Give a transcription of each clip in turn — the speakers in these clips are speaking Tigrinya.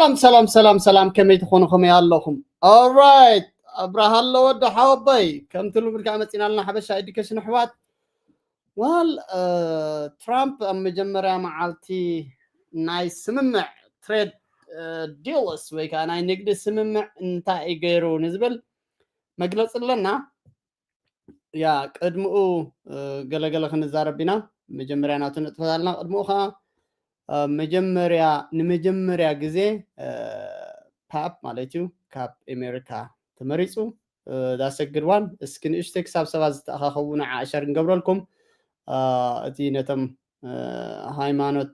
ሰላም ሰላም ሰላም ሰላም፣ ከመይ ትኾኑ? ከመይ ኣለኹም? Alright፣ ኣብርሃ ኣሎ ወዲ ሓወቦይ፣ ከምቲ ልሙድ ከዓ መፂና ኣለና ሓበሻ ኤዱኬሽን ኣሕዋት። ዋል ትራምፕ ኣብ መጀመርያ መዓልቲ ናይ ስምምዕ ትሬድ ዲልስ ወይ ከዓ ናይ ንግዲ ስምምዕ እንታይ እዩ ገይሩ ንዝብል መግለፂ ኣለና። ያ ቅድምኡ ገለገለ ክንዛረብ ኢና። መጀመርያ ናቱ ንጥፈት ኣለና። ቅድምኡ ከዓ መጀመርያ ንመጀመርያ ግዜ ፓፕ ማለት እዩ ካብ ኣሜሪካ ተመሪፁ። ዳሰግድዋን እስኪ ንእሽተይ ክሳብ ሰባት ዝተኣኻኸቡ ንዓ ሸር ንገብረልኩም። እቲ ነቶም ሃይማኖት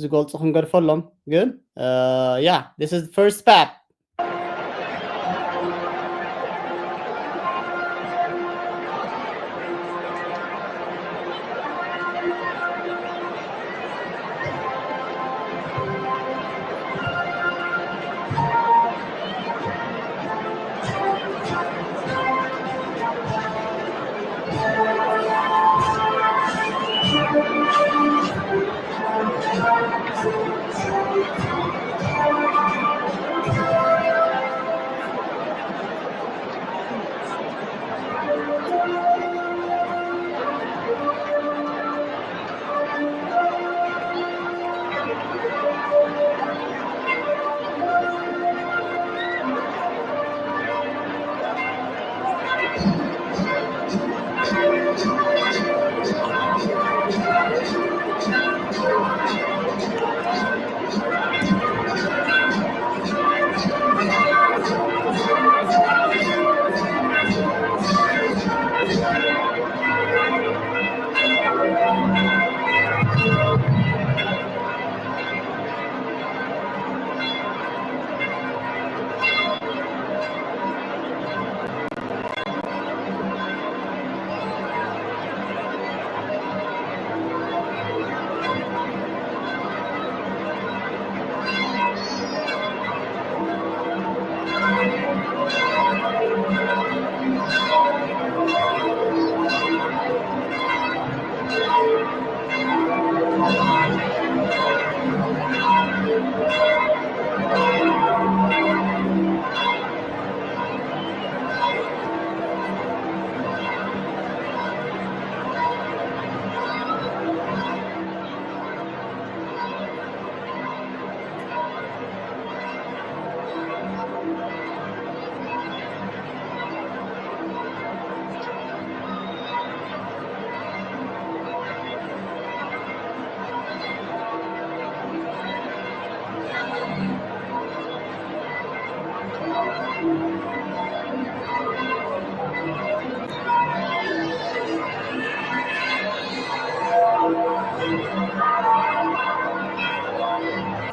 ዝገልፁ ክንገድፈሎም ግን ያ this is the first pap.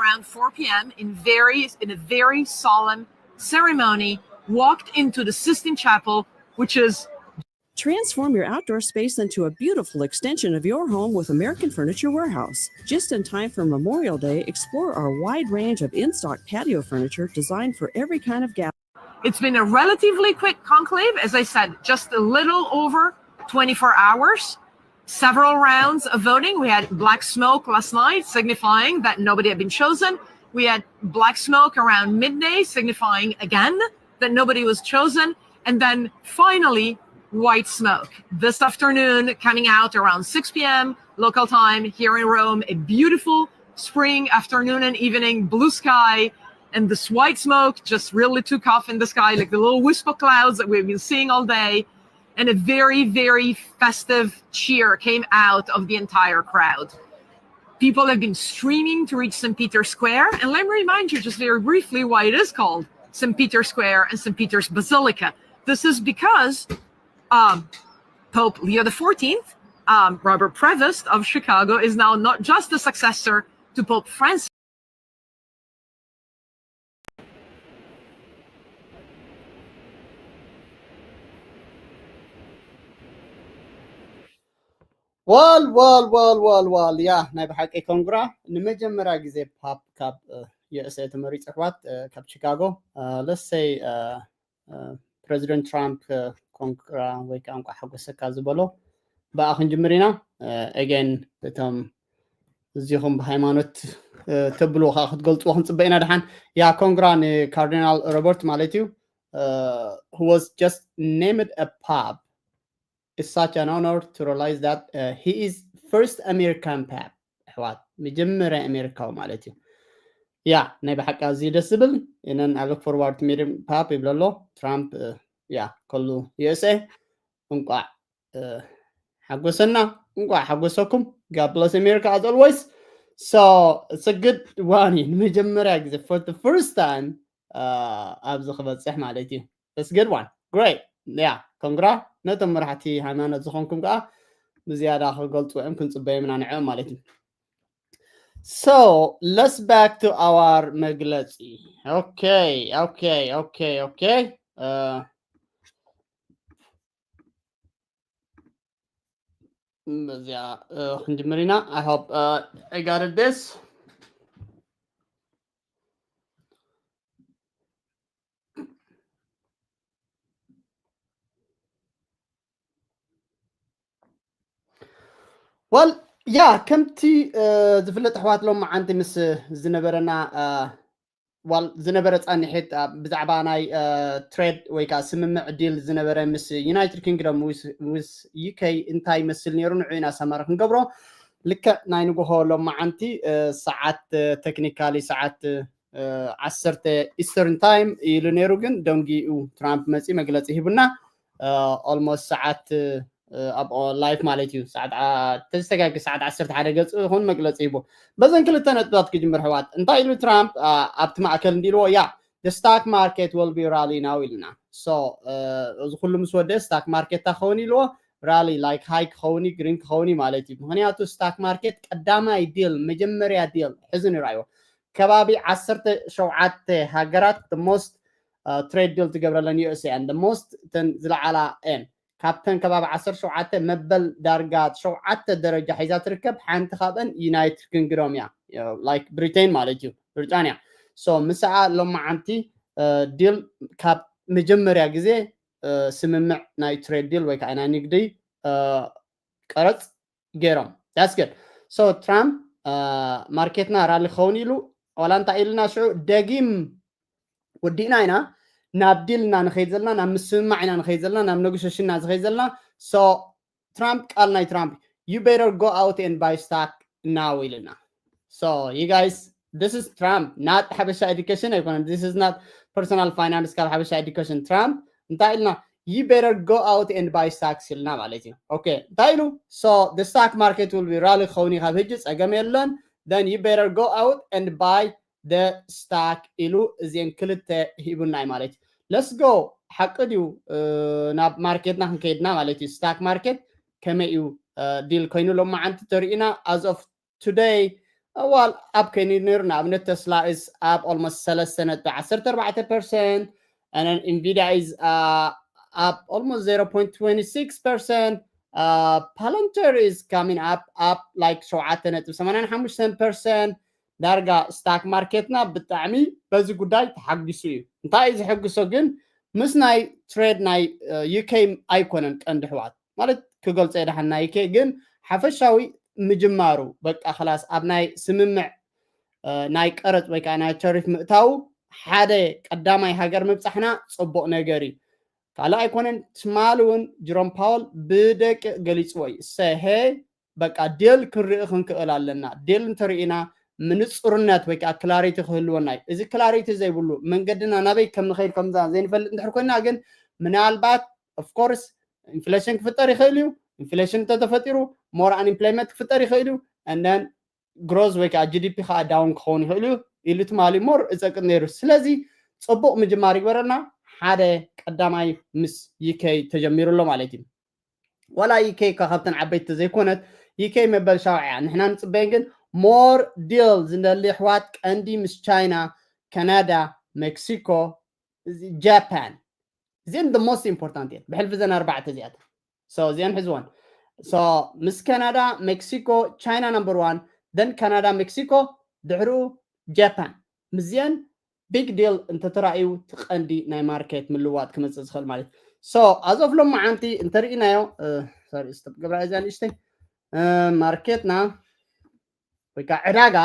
Around four p.m. in very in a very solemn ceremony, walked into the Sistine Chapel, which is Transform your outdoor space into a beautiful extension of your home with American Furniture Warehouse. Just in time for Memorial Day, explore our wide range of in stock patio furniture designed for every kind of gathering. It's been a relatively quick conclave, as I said, just a little over twenty-four hours. Several rounds of voting. We had black smoke last night, signifying that nobody had been chosen. We had black smoke around midday, signifying again that nobody was chosen. And then finally, white smoke this afternoon, coming out around six p.m. local time here in Rome. A beautiful spring afternoon and evening, blue sky, and this white smoke just really took off in the sky, like the little wisp of clouds that we've been seeing all day. And a very, very festive cheer came out of the entire crowd. People have been streaming to reach Saint Peter's Square. And let me remind you just very briefly why it is called Saint Peter's Square and Saint Peter's Basilica. This is because um, Pope Leo the fourteenth, um, Robert Prevost of Chicago, is now not just the successor to Pope Francis. ዋል ዋል ዋል ዋል ዋል ዋል ያ ናይ ብሓቂ ኮንግራ ንመጀመርያ ግዜ ፓፕ ካብ ዩኤስኤ ተመሪጹ ኣሕዋት ካብ ቺካጎ ለሰይ ፕሬዚደንት ትራምፕ ኮንግራ ወይ ከዓ እንኳዕ ሓጎሰካ ዝበሎ ብኣ ክንጅምር ኢና። ኤጌን እቶም እዚኹም ብሃይማኖት ተብልዎ ከዓ ክትገልፅዎ ክንፅበ ኢና። ደሓን ያ ኮንግራ ንካርዲናል ሮበርት ማለት እዩ። Who was just named a pope. It's such an honor to realize that he is first American pope. ኣሕዋት መጀመርያ ኣሜሪካዊ ማለት እዩ። ያ ናይ ብሓቂ ኣዝዩ ደስ ዝብል እነን I look forward to meeting pope ይብለ ኣሎ ትራምፕ። ያ ከሉ USA እንቋዕ ሓጎሰና፣ እንቋዕ ሓጎሰኩም። God bless America as always. So it's a good one እዩ። ንመጀመርያ ግዜ for the first time ኣብዚ ክበፅሕ ማለት እዩ። That's a good one. Great. ያ ኮንግራ ነቶም መራሕቲ ሃይማኖት ዝኾንኩም ከዓ ብዝያዳ ክገልፁ እዮም ክንፅበዮም ኢና ንዕኦም ማለት እዩ። So let's back to our መግለፂ። Okay, okay, okay, okay. በዚኣ ክንጅምር ኢና። I hope I got it this. Well, ያ ከምቲ ዝፍለጥ ኣሕዋት ሎም መዓንቲ ምስ ዝነበረና ዋል ዝነበረ ፃንሒት ብዛዕባ ናይ ትሬድ ወይ ከዓ ስምምዕ ዲል ዝነበረ ምስ ዩናይትድ ኪንግደም ምስ ዩኬ እንታይ ይመስል ነይሩ ንዑ ኢና ሰመር ክንገብሮ። ልክዕ ናይ ንግሆ ሎም መዓንቲ ሰዓት ቴክኒካሊ ሰዓት ዓሰርተ ኢስተርን ታይም ኢሉ ነይሩ፣ ግን ደንጊኡ ትራምፕ መፂ መግለፂ ሂቡና። Almost ሰዓት ኣብ ላይፍ ማለት እዩ ሰዓት ተዝተጋጊ ሰዓት ዓሰርተ ሓደ ገፅ ይኹን መግለፂ ሂቡ። በዘን ክልተ ነጥብታት ክጅምር ኣሕዋት እንታይ ኢሉ ትራምፕ ኣብቲ ማእከል እንዲልዎ ያ the stock market will be rally now ኢልና። So እዚ ኩሉ ምስ ወደ ስታክ ማርኬት ክኸውን ኢልዎ ራሊ ላይክ ሃይ ክኸውን ግሪን ክኸውን ማለት እዩ። ምክንያቱ ስታክ ማርኬት ቀዳማይ ዲል መጀመርያ ዲል ሕዚ ንርኣዮ ከባቢ ዓሰርተ ሸውዓተ ሃገራት the most ትሬድ ዲል ትገብረለን USA and the most እተን ዝለዓላ እየን። ካብተን ከባቢ ዓሰርተ ሸውዓተ መበል ዳርጋ ሸውዓተ ደረጃ ሒዛ ትርከብ ሓንቲ ካብአን ዩናይትድ ኪንግዶም እያ። ላይክ ብሪቴን ማለት እዩ ብሪጣንያ። So ምስኣ ሎመዓንቲ ዲል ካብ መጀመርያ ግዜ ስምምዕ ናይ ትሬድ ዲል ወይ ከዓ ናይ ንግዲ ቀረፅ ገይሮም። That's good. So ትራምፕ ማርኬትና ራሊ ክኸውን ኢሉ ዋላ እንታይ ኢልና ሽዑ ደጊም ወዲእና ኢና ናብ ዲል ኢና ንኸይድ ዘለና ናብ ምስምማዕ ኢና ንኸይድ ዘለና ናብ ነጎሽሽን ኢና ዝኸይድ ዘለና። So ትራምፕ ቃል ናይ ትራምፕ you better go out and buy stock now ኢልና። So you guys, this is Trump, not ሓበሻ ኤዱኬሽን ኣይኮነን። This is not personal finance ካብ ሓበሻ ኤዱኬሽን። ትራምፕ እንታይ ኢልና you better go out and buy stocks ኢልና ማለት እዩ። Okay እንታይ ኢሉ? So the stock market will be rally ክኸውን እዩ ካብ ሕጂ ፀገም የለን። Then you better go out and buy the stock ኢሉ እዚአን ክልተ ሂቡና እዩ ማለት እዩ። Let's go ሓቂ ድዩ? ናብ ማርኬትና ክንከይድና ማለት እዩ። ስታክ ማርኬት ከመይ እዩ ዲል ኮይኑ ሎመዓንቲ ተሪእና as of today ዋል ኣብ ከይኑ ነይሩ። ንኣብነት ተስላ is up almost ሰለስተ ነጥቢ ዓሰርተ ኣርባዕተ ፐርሰንት and then Nvidia is uh, up almost zero point twenty six percent. Uh, Palantir is coming up up like ሸውዓተ ነጥቢ ሰማንያን ሓሙሽተን ፐርሰንት። ዳርጋ ስታክ ማርኬትና ብጣዕሚ በዚ ጉዳይ ተሓጊሱ እዩ። እንታይ እዩ ዘሐግሶ ግን ምስ ናይ ትሬድ ናይ ዩኬ ኣይኮነን ቀንዲ ኣሕዋት ማለት ክገልፆ የድሓን ናይ ዩኬ ግን ሓፈሻዊ ምጅማሩ በቃ ክላስ ኣብ ናይ ስምምዕ ናይ ቀረፅ ወይ ከዓ ናይ ተሪፍ ምእታው ሓደ ቀዳማይ ሃገር ምብፃሕና ፅቡቕ ነገር እዩ። ካልእ ኣይኮነን ትማሊ እውን ጅሮም ፓወል ብደቂ ገሊፅዎ እዩ ሰሄ በቃ ዴል ክንርኢ ክንክእል ኣለና። ዴል እንተርኢና ምንፁርነት ወይ ከዓ ክላሪቲ ክህልወና እዩ። እዚ ክላሪቲ ዘይብሉ መንገድና ናበይ ከም ንኸይድ ከምዛ ዘይንፈልጥ እንድሕር ኮይና ግን ምናልባት ኦፍኮርስ ኢንፍሌሽን ክፍጠር ይኽእል እዩ። ኢንፍሌሽን እንተተፈጢሩ ሞር ኣንኢምፕሎይመንት ክፍጠር ይኽእል እዩ። እንደን ግሮዝ ወይ ከዓ ጂዲፒ ከዓ ዳውን ክኸውን ይኽእል እዩ ኢሉ ትማሊ ሞር እፀቅጥ ነይሩ። ስለዚ ፅቡቕ ምጅማር ይግበረና። ሓደ ቀዳማይ ምስ ዩኬ ተጀሚሩ ኣሎ ማለት እዩ። ዋላ ዩኬ እኳ ካብተን ዓበይቲ ዘይኮነት ዩኬ መበል ሻውዓያ ንሕና ንፅበየን ግን ሞር ዲል ዝደሊ ኣሕዋት ቀንዲ ምስ ቻይና፣ ካናዳ፣ ሜክሲኮ፣ ጃፓን እዚአን the most important እየን ብሕልፊ ዘን ኣርባዕተ እዚኣተን። So እዚአን ሕዝወን። So ምስ ካናዳ፣ ሜክሲኮ፣ ቻይና number one, then ካናዳ፣ ሜክሲኮ፣ ድሕሪኡ ጃፓን። ምስዚአን ቢግ ዲል እንተተራእዩ ትቐንዲ ናይ ማርኬት ምልዋጥ ክመፅእ ዝኽእል ማለት እዩ። So as of ሎመዓንቲ እንተርኢናዮ ሶሪ ስቶፕ ገብራ እዚኣ ንእሽተይ ማርኬትና ወይ ከዓ ዕዳጋ፣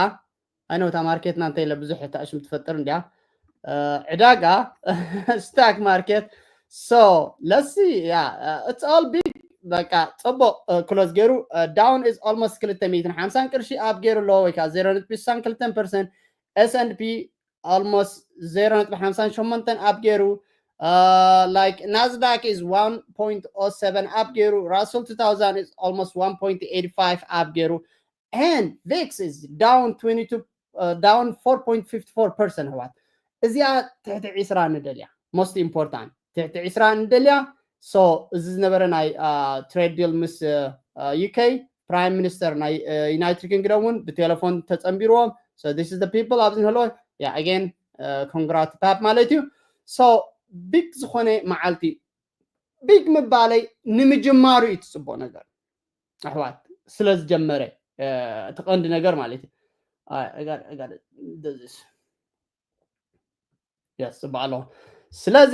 ኣይነው እታ ማርኬትና እንተ ኢለ ብዙሕ ተኣሽም ትፈጥር እንዲያ። ዕዳጋ፣ ስታክ ማርኬት። So let's see, yeah, it's all big. በቃ ጽቡቕ ክሎዝ ገይሩ። Down is almost ክልተ ሚእትን ሓምሳን ቅርሺ ኣብ ገይሩ ኣለዎ፣ ወይ ከዓ ዜሮ ነጥቢ ስሳን ክልተን ፐርሰንት። S and P almost ዜሮ ነጥቢ ሓምሳን ሸሞንተን ኣብ ገይሩ። Like Nasdaq is one point oh seven ኣብ ገይሩ። Russell two thousand is almost one point eight five ኣብ ገይሩ። And VIX is down twenty-two, down four point fifty four percent። ኣሕዋት፣ እዚኣ ትሕቲ ዕስራ ንደልያ፣ most important ትሕቲ ዕስራ ንደልያ። So እዚ ዝነበረ ናይ trade deal ምስ UK፣ ፕራይም ሚኒስተር ናይ ዩናይትድ ኪንግደም እውን ብቴሌፎን ተጸንቢርዎም። So this is the people ኣብዚ ንህሎ። Yeah, again, congrats Pap ማለት እዩ። So ቢግ ዝኾነ መዓልቲ፣ ቢግ ምባለይ ንምጅማሩ እዩ ትጽቡቕ ነገር ኣሕዋት፣ ስለ ዝጀመረ እቲ ቀንዲ ነገር ማለት እዩ። Yes፣ ጽቡቕ ኣለኹ። ስለዚ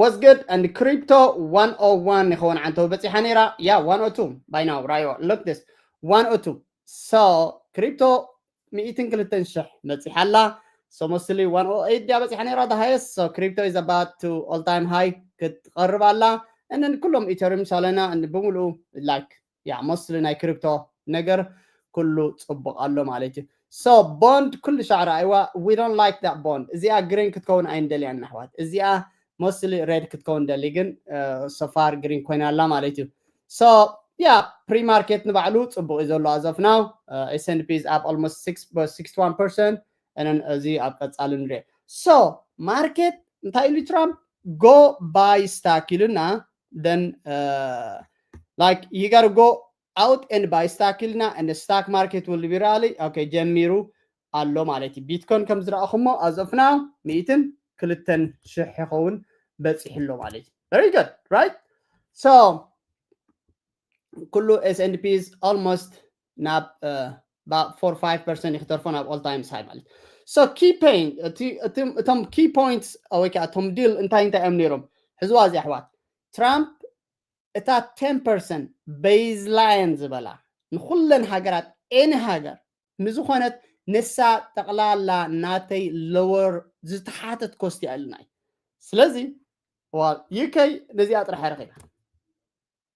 was good and crypto one oh one ይኸውን ዓንተው በጺሓ ነይራ። Yeah, one oh two by now, right? Look this, one oh two። So ክሪፕቶ ሚእትን ክልተን ሽሕ በጺሓ ኣላ። So mostly one oh eight ድያ በጺሓ ነይራ፣ the highest። So crypto is about to all time high ክትቐርብ ኣላ። And then ኩሎም ኢተሪየም፣ ሶላና ብምሉኡ፣ like, yeah, mostly ናይ ክሪፕቶ ነገር ኩሉ ጽቡቕ ኣሎ ማለት እዩ። So ቦንድ ኩሉ ሻዕ ረኣይዋ፣ we don't like that bond። እዚኣ ግሪን ክትከውን ኣይንደልያን ኣሕዋት። እዚኣ mostly ሬድ ክትከውን ደሊ፣ ግን so far ግሪን ኮይና ኣላ ማለት እዩ። So yeah, pre market ንባዕሉ ጽቡቕ እዩ ዘሎ as of now. S and P is up almost six, sixty-one percent። And then እዚ ኣብ ቀጻሊ ንሪኦ። So ማርኬት እንታይ ኢሉ ትራምፕ? Go buy stock ኢሉና። Then like you gotta go out and buy stock ኢልና፣ and the stock market will be rally። Okay፣ ጀሚሩ ኣሎ ማለት እዩ። ቢትኮይን ከም ዝረኣኹሞ as of now ሚእትን ክልተን ሽሕ ይኸውን በጺሑ ኣሎ ማለት እዩ። Very good, right? So ኩሉ S and P is almost ናብ about four five percent እዩ ክተርፎ ናብ all time high ማለት። So key point፣ እቶም key points ወይ ከዓ እቶም ዲል እንታይ እንታይ እዮም ነይሮም? ሕዝዋ እዚ ኣሕዋት፣ ትራምፕ እታ ten percent baseline ዝበላ ንኩለን ሃገራት፣ any ሃገር ንዝኾነት፣ ንሳ ጠቕላላ ናተይ lower ዝተሓተት ኮስት እያ ኢልና እዩ። ስለዚ UK ነዚኣ ጥራሕ ረኺባ።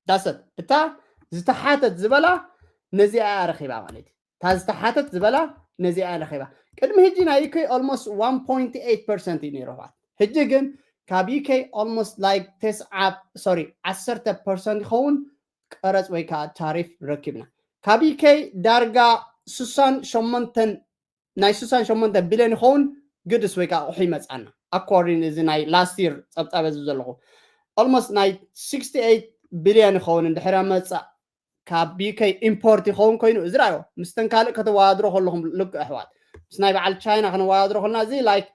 ዳሰት እታ ዝተሓተት ዝበላ ነዚኣ እያ ረኺባ ማለት እዩ። እታ ዝተሓተት ዝበላ ነዚኣ እያ ረኺባ። ቅድሚ ሕጂ ናይ UK almost one point eight percent እዩ ነይሩ። ሕጂ ግን ካብ UK almost like ተስዓ፣ sorry፣ ዓሰርተ ፐርሰንት ይኸውን ቀረጽ ወይ ከዓ ታሪፍ ረኪብና። ካብ UK ዳርጋ ስሳን ሸሞንተን፣ ናይ ስሳን ሸሞንተ ቢልዮን ይኸውን ግድስ ወይ ከዓ ኣቑሑ ይመጻና። According እዚ ናይ last year ጸብጻብ እዚ ዘለኹ almost ናይ sixty-eight ቢልዮን ይኸውን እንድሕር መጻእ ካብ UK ኢምፖርት ይኸውን ኮይኑ፣ እዚ ራዮ ምስተን ካልእ ከተወዳድሮ ከለኹም ልክ ኣሕዋት፣ ምስ ናይ በዓል ቻይና ከነወዳድሮ ከለና፣ እዚ like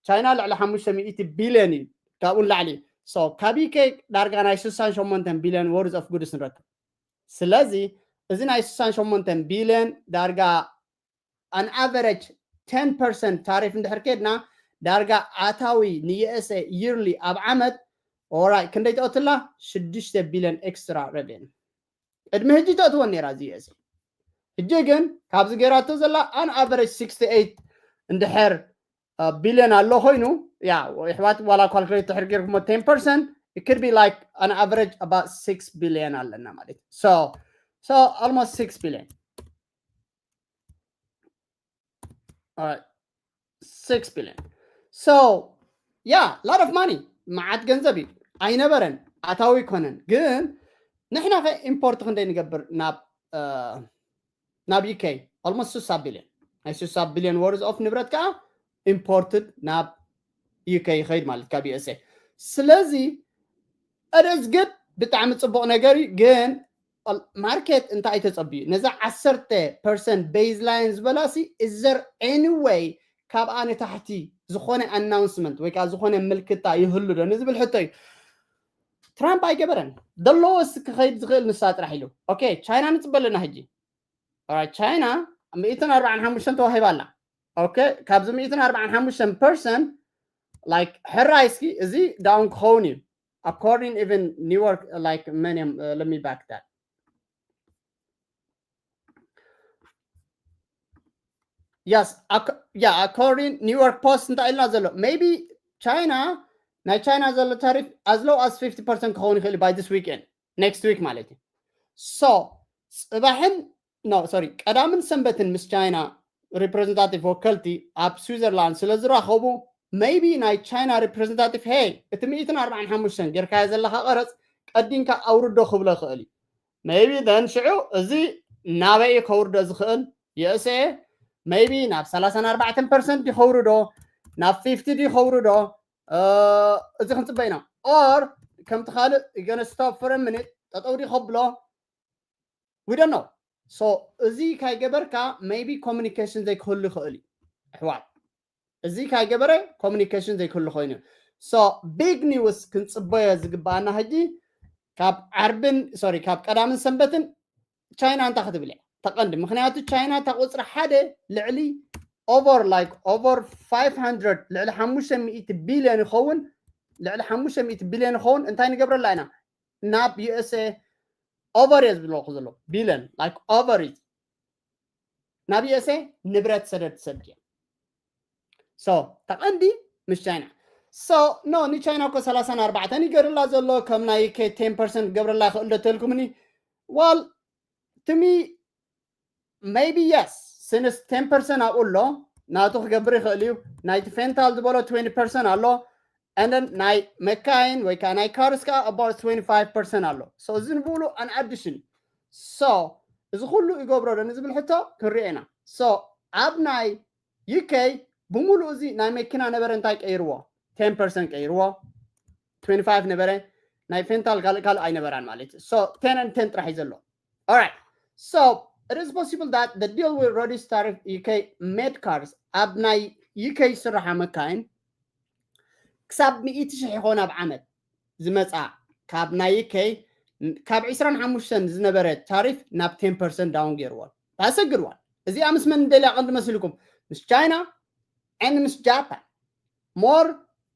ቻይና ልዕሊ ሓሙሽተ ሚእቲ ቢልዮን እዩ፣ ካብኡ ንላዕሊ። So ካብ UK ዳርጋ ናይ ስሳን ሸሞንተን ቢልዮን worth of goods ንረክብ። ስለዚ እዚ ናይ ስሳን ሸሞንተን ቢልዮን ዳርጋ an average ten percent ታሪፍ እንድሕር ከድና፣ ዳርጋ ኣታዊ ን USA yearly ኣብ ዓመት፣ ኦራይ፣ ክንደይ ተእትላ? ሽዱሽተ ቢልዮን ኤክስትራ ረቨኒ። ቅድሚ ሕጂ ተእትወን ነይራ እዚ USA። ሕጂ ግን ካብዚ ገይራቶ ዘላ an average sixty-eight እንድሕር ቢልዮን ኣሎ ኮይኑ፣ ያ ኣሕዋት፣ ዋላ ካልኩሌት ድሕር ጌርኩሞ ten percent, it could be like an average about six billion ኣለና ማለት እዩ። So so almost six billion. All right, six billion. So yeah, lot of money, መዓት ገንዘብ እዩ። ኣይነበረን፣ ኣታዊ ኣይኮነን። ግን ንሕና ከ ኢምፖርት ክንደይ ንገብር ናብ ናብ UK? Almost ስሳ ቢልዮን፣ ናይ ስሳ ቢልዮን worth of ንብረት ከዓ ኢምፖርትድ ናብ UK ይኸይድ ማለት ካብ USA። ስለዚ it is good፣ ብጣዕሚ ጽቡቕ ነገር እዩ። ግን ማርኬት እንታይ ተጸብዩ? ነዛ ዓሰርተ ፐርሰንት baseline ዝበላሲ፣ is there any way ካብኣ ንታሕቲ ዝኾነ ኣናውንስመንት ወይ ከዓ ዝኾነ ምልክታ ይህሉ ዶ ንዝብል ሕቶ እዩ። ትራምፕ ኣይገበረን። The lowest ክኸይድ ዝኽእል ንሳ ጥራሕ ኢሉ። ኦኬ፣ ቻይና ንጽበ ኣለና ሕጂ። ኦራይት፣ ቻይና ሚእትን ኣርባዓን ሓሙሽተን ተዋሂባ ኣላ። ኦኬ፣ ካብዚ ሚእትን ኣርባዓን ሓሙሽተን ፐርሰንት፣ like፣ ሕራይ እስኪ እዚ ዳውን ክኸውን እዩ። According even New York, like፣ መን እዮም? Let me back that. Yes, yeah, according New York Post እንታይ ኢልና ዘሎ? Maybe China, ናይ China ዘሎ ታሪፍ as low as fifty percent ክኸውን ይኽእል by this weekend, next week ማለት እዩ። So ጽባሕን፣ no, sorry፣ ቀዳምን ሰንበትን ምስ ቻይና ሪፕሬዘንታቲቭ ወከልቲ ኣብ ስዊዘርላንድ ስለ ዝራኸቡ፣ maybe ናይ ቻይና ሪፕሬዘንታቲቭ፣ ሄይ፣ እቲ ሚእትን ኣርባዓን ሓሙሽተን ጌርካዮ ዘለኻ ቀረጽ ቀዲንካ ኣውርዶ ክብሎ ይኽእል እዩ። Maybe then ሽዑ እዚ ናበይ ከውርዶ ዝኽእል? USA፣ maybe ናብ ሰላሳን ኣርባዕተን ፐርሰንት ድዩ ከውርዶ? ናብ ፊፍቲ ድዩ ከውርዶ? እዚ ክንፅበ ኢና። Or ከምቲ ካልእ ገነ stop for a minute፣ ጠጠው ድዩ ከብሎ? We don't know። So እዚ ካይገበርካ maybe ኮሚኒኬሽን ዘይክህሉ ይኽእል እዩ ኣሕዋት። እዚ ካይገበረ ኮሚኒኬሽን ዘይክህሉ ኮይኑ። So big news ክንፅበዮ ዝግባኣና ሕጂ ካብ ዓርብን፣ ሶሪ፣ ካብ ቀዳምን ሰንበትን ቻይና እንታይ ክትብል እያ ተቐንዲ? ምክንያቱ ቻይና እታ ቁፅሪ ሓደ ልዕሊ over, like, over five hundred፣ ልዕሊ ሓሙሽተ ሚእቲ ቢልዮን ይኸውን፣ ልዕሊ ሓሙሽተ ሚእቲ ቢልዮን ይኸውን። እንታይ ንገብረላ ኢና? ናብ USA over እየ ዝብለኩ ዘሎ፣ ቢልዮን፣ like, over እዩ። ናብ USA ንብረት ሰደድ ትሰድ እያ። So ተቐንዲ ምስ ቻይና። So no፣ ንቻይና እኮ ሰላሳን ኣርባዕተን ይገርላ ዘሎ፣ ከም ናይ UK ten percent ገብረላ ይኽእል ዶ ተልኩምኒ? Well, to me, maybe yes, since ten percent ኣብኡ ኣሎ፣ ናቱ ክገብር ይኽእል እዩ። ናይቲ ፌንታል ዝበሎ twenty percent ኣሎ፣ and then ናይ መካይን ወይ ከዓ ናይ ካርስ ከዓ about twenty five percent ኣሎ። So እዚ ንብሉ an addition። So እዚ ኩሉ ይገብሮ ዶ ንዝብል ሕቶ ክንሪኦ ኢና። So ኣብ ናይ UK ብምሉእ እዚ ናይ መኪና ነበረ እንታይ ቀይርዎ? ten percent ቀይርዎ። twenty five ነበረ። ናይ ፌንታል ካልእ ካልእ ኣይነበራን ማለት እዩ። So ten and ten ጥራሕ እዩ ዘሎ። Alright, so it is possible that the deal will reduce tariff UK made cars ኣብ ናይ UK ዝስራሓ መካይን ክሳብ ሚእቲ ሽሕ ይኾን ኣብ ዓመት ዝመፃ፣ ካብ ናይ UK ካብ ዕስራን ሓሙሽተን ዝነበረ ታሪፍ ናብ ten percent down ገይርዎ። ኣሰግድዋን እዚኣ ምስ መን እንደልያ ቀንዲ መሲልኩም? ምስ ቻይና and ምስ ጃፓን። ሞር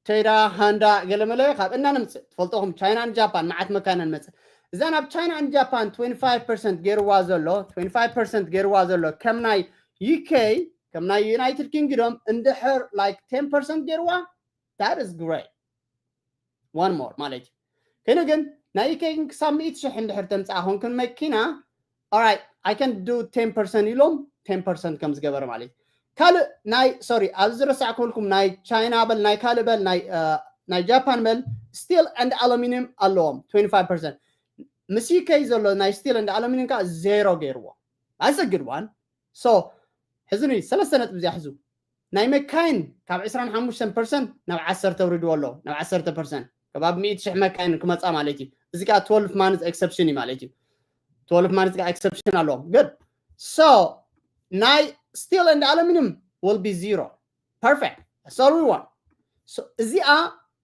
ቶዮታ፣ ሃንዳ፣ ገለመለ ካብ እና ንምፅእ ትፈልጦኹም፣ ቻይና and ጃፓን መዓት መካይና ንመፅእ። እዛ ናብ ቻይና and ጃፓን twenty five percent ገይርዋ ዘሎ፣ twenty five percent ገይርዋ ዘሎ ከም ናይ UK፣ ከም ናይ ዩናይትድ ኪንግዶም እንድሕር like ten percent ገይርዋ፣ that is great። One more ማለት እዩ። ኮይኑ ግን ናይ UK ግን ክሳብ ሚእቲ ሽሕ እንድሕር ተምፅኣ ኮንክን መኪና፣ alright, I can do ten percent ኢሎም ten percent ከም ዝገበረ ማለት እዩ። ካልእ ናይ፣ ሶሪ፣ ኣብዚ ዝረሳዕኩልኩም ናይ ቻይና በል፣ ናይ ካልእ በል፣ ናይ ናይ ጃፓን በል፣ steel and aluminium ኣለዎም twenty five percent። ምስ UK ዘሎ ናይ steel and aluminium ከዓ ዜሮ ገይርዎ። ኣሰግድዋን። So ሕዝኒ ሰለስተ ነጥቢ እዚኣ ሕዙ። ናይ መካይን ካብ ዕስራን ሓሙሽተን ፐርሰንት ናብ ዓሰርተ ኣውሪድዎ ኣሎ፣ ናብ ዓሰርተ ፐርሰንት። ከባቢ ሚእቲ ሽሕ መካይን ክመፃ ማለት እዩ። እዚ ከዓ twelve months exception እዩ ማለት እዩ። twelve months ከዓ exception ኣለዎም። Good. So ናይ steel and aluminium will be zero. Perfect. That's all we want. So እዚኣ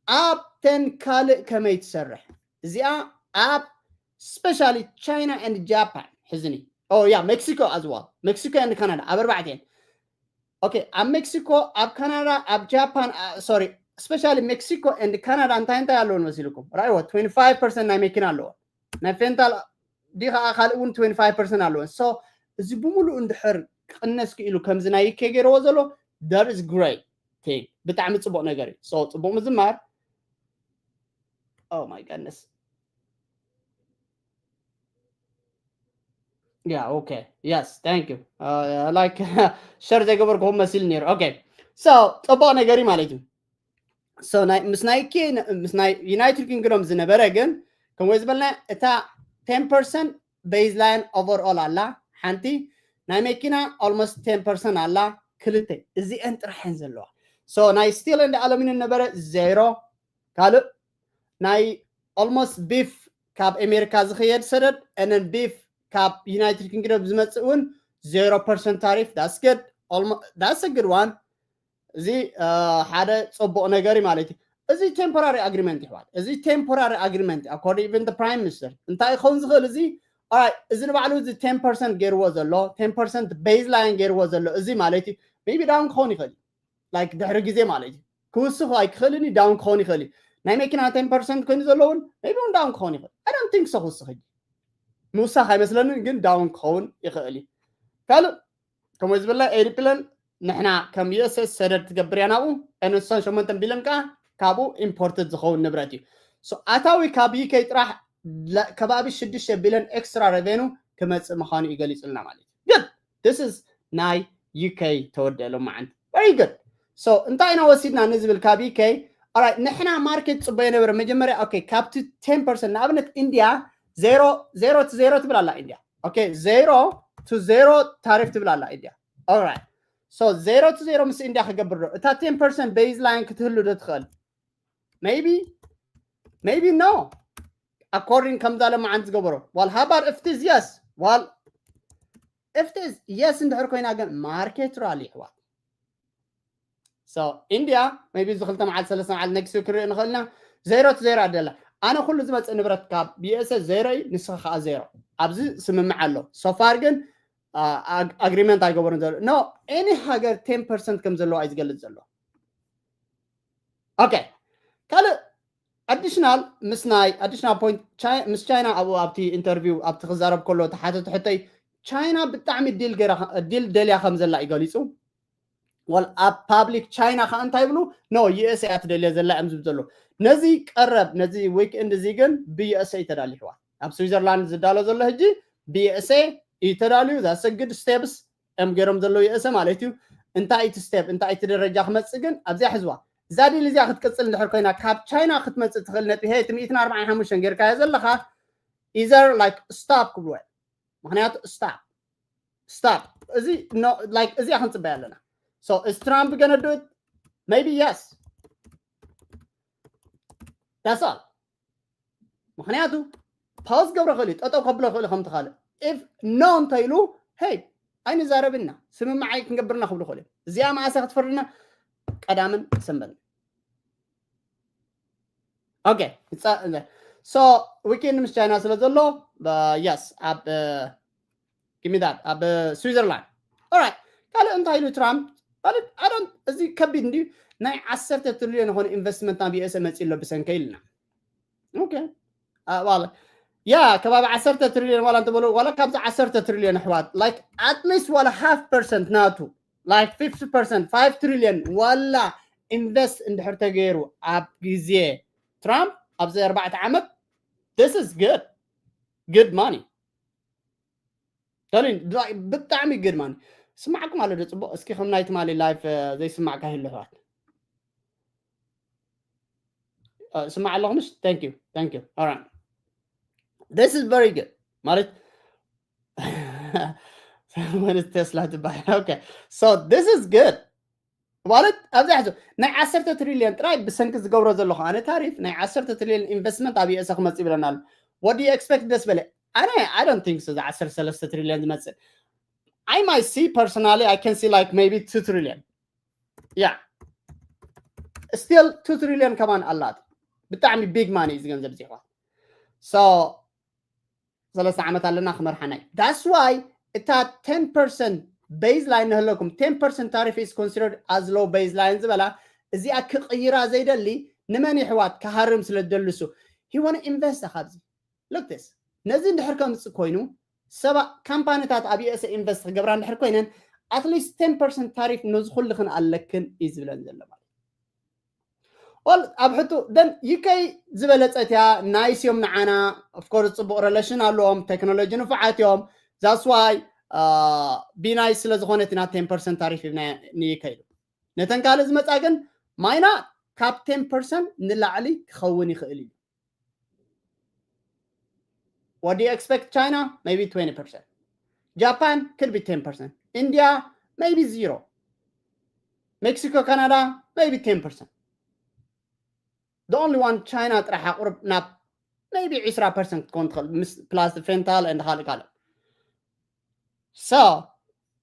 ኣብተን ካልእ ከመይ ትሰርሕ? እዚኣ ኣብ specially China and Japan ሕዝኒ። Oh yeah, Mexico as well. Mexico and Canada ኣብ ኣርባዕተን። Okay, ኣብ ሜክሲኮ፣ ኣብ ካናዳ፣ ኣብ ጃፓን፣ ሶሪ፣ specially ሜክሲኮ and ካናዳ እንታይ እንታይ ኣለዎ መሲልኩም? ራእይዎ፣ twenty five percent ናይ መኪና ኣለዎ። ናይ ፌንታል ዲ ከዓ ካልእ እውን twenty five percent ኣለዎ። So እዚ ብምሉእ እንድሕር ክቕነስ ክኢሉ ከምዚ ናይ UK ገይርዎ ዘሎ, that is great thing። ብጣዕሚ ፅቡቕ ነገር እዩ። So ፅቡቕ ምዝማር። Oh my goodness. Yeah, okay. Yes, thank you. Uh, like share ዘይገበርኩኹም መሲል ነይሩ። Okay. So ፅቡቕ ነገር እዩ ማለት እዩ። So ናይ ምስ ናይ ኬ ምስ ናይ ዩናይትድ ኪንግዶም ዝነበረ ግን ከምኡ ዝበልና እታ ten percent baseline overall ኣላ ሓንቲ፣ ናይ መኪና almost ten percent ኣላ ክልተ። እዚአን ጥራሕ እየን ዘለዋ። So ናይ steel and aluminium ነበረ ዜሮ። ካልእ ናይ almost beef ካብ ኣሜሪካ ዝኽየድ ሰደድ and then beef ካብ ዩናይትድ ኪንግደም ዝመፅእ እውን zero percent ታሪፍ። That's good. That's a good one. እዚ ሓደ ፅቡቕ ነገር እዩ ማለት እዩ። እዚ temporary agreement ይሕዋት፣ እዚ temporary agreement እዩ። According even the prime minister እንታይ ይኸውን ዝኽእል እዚ? Alright፣ እዚ ንባዕሉ እዚ ten percent ገይርዎ ዘሎ፣ ten percent baseline ገይርዎ ዘሎ እዚ ማለት እዩ። Maybe down ክኸውን ይኽእል እዩ፣ like ድሕሪ ግዜ ማለት እዩ። ክውስኽ ኣይክኽእልን እዩ፣ down ክኸውን ይኽእል እዩ። ናይ መኪና ten percent ኮይኑ ዘለውን maybe እውን down ክኸውን ይኽእል። I don't think so ክውስኽ እዩ፣ ምውሳኽ ኣይመስለንን፣ ግን down ክኸውን ይኽእል እዩ። ካልእ ከምኡ ዝበልና eighty ቢልዮን ንሕና ከም ዩኤስኤስ ሰደድ ትገብር እያ ናብኡ። ንሳን ሸሞንተ ቢልዮን ከዓ ካብኡ ኢምፖርትድ ዝኸውን ንብረት እዩ። ኣታዊ ካብ ዩኬ ጥራሕ ከባቢ ሽዱሽተ ቢልዮን ኤክስትራ ሬቨኑ ክመፅእ ምዃኑ እዩ ገሊፁልና ማለት እዩ። Good. This is ናይ ዩኬ ተወደአ ሎማዓንቲ። Very good. So እንታይ ኢና ወሲድና ንዝብል ካብ ዩኬ? ንሕና ማርኬት ፅበዮ ነበረ መጀመርያ። ኦኬ፣ ካብቲ ቴን ፐርሰንት ንኣብነት ኢንድያ ዜሮ ዜሮ ቱ ዜሮ ትብል ኣላ ኢንድያ። ኦኬ፣ ዜሮ ቱ ዜሮ ታሪፍ ትብል ኣላ ኢንድያ። Alright. So ዜሮ ቱ ዜሮ ምስ ኢንድያ ክገብር ዶ እታ ቴን ፐርሰንት ቤዝ ላይን ክትህሉ ዶ ትኽእል? Maybe, maybe no. According ከምዛ ለማዓንቲ ዝገበሮ ዋል ሃባር እፍትዝ የስ ዋል እፍትዝ የስ እንድሕር ኮይና ግን ማርኬት ራሊ ይሕዋት። So ኢንድያ maybe እዚ ክልተ መዓልቲ ሰለስተ መዓልቲ ነግሲ ክርኢ ንኽእልና። ዜሮ ቱ ዜሮ ኣደላ ኣነ ኩሉ ዝመፅእ ንብረት ካብ ቢኤስኤ ዜሮ እዩ፣ ንስኻ ከዓ ዜሮ። ኣብዚ ስምምዕ ኣሎ። ሶፋር ግን ኣግሪመንት ኣይገበሩን ዘሎ። ኖ፣ ኤኒ ሃገር ቴን ፐርሰንት ከም ዘለዎ እዩ ዝገልፅ ዘሎ። ኦኬ፣ ካልእ ኣዲሽናል ምስ ናይ ኣዲሽናል ፖይንት ምስ ቻይና ኣብኡ ኣብቲ ኢንተርቪው ኣብቲ ክዛረብ ከሎ ተሓተተ ሕቶይ ቻይና ብጣዕሚ ዲል ደልያ ከም ዘላ እዩ ገሊፁ። ወል ኣብ ፓብሊክ ቻይና ከዓ እንታይ ይብሉ? ኖ፣ ዩኤስኤ እያ ትደልዮ ዘላ እዮም ዝብሉ ዘሎ። ነዚ ቀረብ ነዚ ዊክኤንድ እዚ ግን ብዩኤስኤ እዩ ተዳልዩ። ኣብ ስዊዘርላንድ ዝዳሎ ዘሎ ሕጂ ብዩኤስኤ እዩ ተዳልዩ። ዛሰግድ ስቴፕስ እዮም ገይሮም ዘለዉ ዩኤስኤ ማለት እዩ። እንታይ እቲ ስቴፕ እንታይ እቲ ደረጃ ክመፅእ ግን ኣብዚኣ ሕዝዋ። እዛ ዲል እዚኣ ክትቅፅል እንድሕር ኮይና ካብ ቻይና ክትመፅእ ትኽእል ነጥቢ ሄ እቲ ሚእትን ኣርባዓን ሓሙሽተን ጌርካዮ ዘለኻ ኢዘር ላይክ ስታፕ ክብልዎ እዮም። ምክንያቱ ስታፕ ስታፕ እዚ ላይክ እዚኣ ክንፅበያ ኣለና። So is Trump gonna do it? Maybe yes. That's all. ምክንያቱ ፓውዝ ገብረ ክእል እዩ፣ ጠጠው ከብሎ ክእል ከም ትኻልእ ኢፍ ኖ እንተኢሉ ሄይ ኣይንዛረብና ስምምዓይ ክንገብርና ክብሉ ክእል እዮም። እዚኣ መዓሰ ክትፈርድና ቀዳምን ሰንበትን። ኦኬ፣ ሶ ዊኬንድ ምስ ቻይና ስለ ዘሎ የስ ኣብ ጊሚዳድ ኣብ ስዊዘርላንድ። ኦራይት፣ ካልእ እንታይ ኢሉ ትራምፕ ማለት ኣዶን እዚ ከቢድ እንድዩ። ናይ ዓሰርተ ትሪልዮን ዝኾነ ኢንቨስትመንት ናብ ዩኤስኤ መፂኡ ኣሎ ብሰንከ ኢልና። ኦኬ፣ ዋላ ያ ከባቢ ዓሰርተ ትሪልዮን ዋላ እንተበሉ ዋላ ካብዚ ዓሰርተ ትሪልዮን ኣሕዋት ላይክ ኣትሊስት ዋላ ሃፍ ፐርሰንት ናቱ ላይክ ፊፍቲ ፐርሰንት ፋይቭ ትሪልዮን ዋላ ኢንቨስት እንድሕር ተገይሩ ኣብ ግዜ ትራምፕ ኣብዚ ኣርባዕተ ዓመት this is good good money ተሪን ብጣዕሚ good money። ስማዕኩም ኣሎ ዶ ፅቡቅ? እስኪ ከም ናይ ትማሊ ላይፍ ዘይስማዕካ ይህሉ ኣሕዋት ስማዕ ኣለኹምሽ? Thank you, thank you. Alright, this is very good ማለት ወይስ ቴስላ ትበሃል? Okay, so this is good ማለት ኣብዚ ሕዚ ናይ ዓሰርተ ትሪልዮን ጥራይ ብሰንኪ ዝገብሮ ዘለኹ ኣነ ታሪፍ ናይ ዓሰርተ ትሪልዮን ኢንቨስትመንት ኣብ ዩኤስ ክመፅእ ይብለና ኣሎ። What do you expect? ደስ በለ ኣነ I don't think so። ዓሰርተ ሰለስተ ትሪልዮን ዝመፅእ I might see personally, I can see like maybe two trillion. Yeah, still two trillion ከማን ኣላት። ብጣዕሚ big money እዚ ገንዘብ እዚ ይሕዋት። So ሰለስተ ዓመት ኣለና ክመርሓና እዩ። That's why እታ ቴን ፐርሰንት ቤዝ ላይን ንህለኩም ቴን ፐርሰንት ታሪፍ is considered as low baseline ዝበላ እዚኣ ክቕይራ ዘይደሊ ንመን ይሕዋት ክሃርም ስለ ዝደልሱ he wanna invest ካብዚ። Look this፣ ነዚ እንድሕር ከምፅእ ኮይኑ ሰባ ካምፓኒታት ኣብ ዩኤስኤ ኢንቨስት ክገብራ እንድሕር ኮይነን at least ቴን ፐርሰንት ታሪፍ ነዚ ኩሉ ክንኣለክን እዩ ዝብለን ዘሎ ማለት። ኦል ኣብ ሕቱ ደን ዩኬ ዝበለፀት እያ። ናይስ እዮም ንዓና። Of course ፅቡቅ ሬሌሽን ኣለዎም፣ ቴክኖሎጂ ንፉዓት እዮም። That's why ቢናይስ ስለ ዝኾነት ኢና ቴን ፐርሰንት ታሪፍ ሂብና ንዩኬ ኢሉ። ነተን ካልእ ዝመፃ ግን ማይና ካብ ቴን ፐርሰንት ንላዕሊ ክኸውን ይኽእል እዩ። What do you expect? China, maybe twenty percent. Japan could be ten percent. India, maybe zero. Mexico, Canada, maybe ten percent. The only one China ጥራሕ ኣቁርብ ናብ maybe ዕስራ ፐርሰንት ክትኮን ትኽእል ምስ plus fentanyl and ካልእ ካልእ። So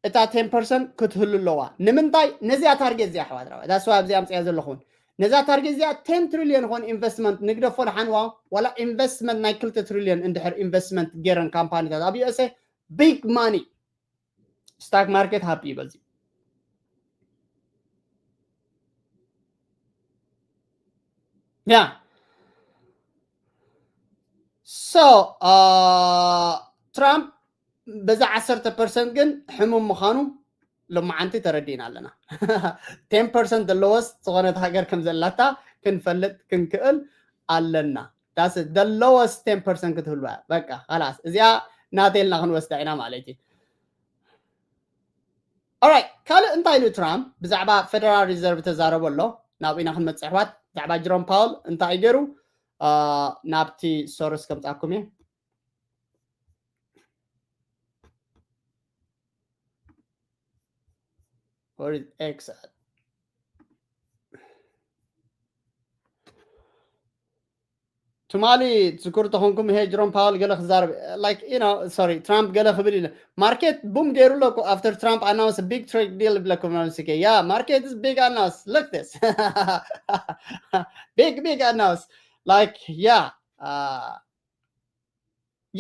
እታ ቴን ፐርሰንት ክትህሉ ኣለዋ። ንምንታይ? ነዚኣ ታርጌት እዚኣ ኣሕዋት ረባ that's why ኣብዚኣ ኣምፅያ ዘለኹን ነዛ ታርጌት እዚኣ ቴን ትሪልዮን ዝኾን ኢንቨስትመንት ንግደፎ ድሓንዋ ዋላ ኢንቨስትመንት ናይ ክልተ ትሪልዮን እንድሕር ኢንቨስትመንት ገይረን ካምፓኒታት ኣብ ዩኤስኤ big money። ስታክ ማርኬት ሃፒ እዩ በዚ። ያ so ትራምፕ በዛ ዓሰርተ ፐርሰንት ግን ሕሙም ምዃኑ ሎማዓንቲ ተረዲእና ኣለና። ten percent the lowest ዝኾነት ሃገር ከም ዘላታ ክንፈልጥ ክንክእል ኣለና። That's the lowest ten percent ክትህልዋ። በቃ ላስ እዚኣ ናተይ ኢልና ክንወስዳ ኢና ማለት እዩ። Alright፣ ካልእ እንታይ ኢሉ ትራምፕ ብዛዕባ ፌደራል ሪዘርቭ ተዛረበ ኣሎ? ናብ ኢና ክንመፅእ ኣሕዋት። ብዛዕባ ጅሮም ፓውል እንታይ ገይሩ? ናብቲ ሶርስ ከምፃኩም እየ። ትማሊ ዝክሩ ተኾንኩም፣ ይሄ ጅሮም ፓውል ገለ ክዛረብ፣ like, you know, sorry፣ ትራምፕ ገለ ክብል ኢለ፣ ማርኬት ቡም ገይሩ ኣሎ እኮ። After Trump announce big trade deal ይብለኩም። ያ ማርኬት is big announce, look this big big announce, like, yeah.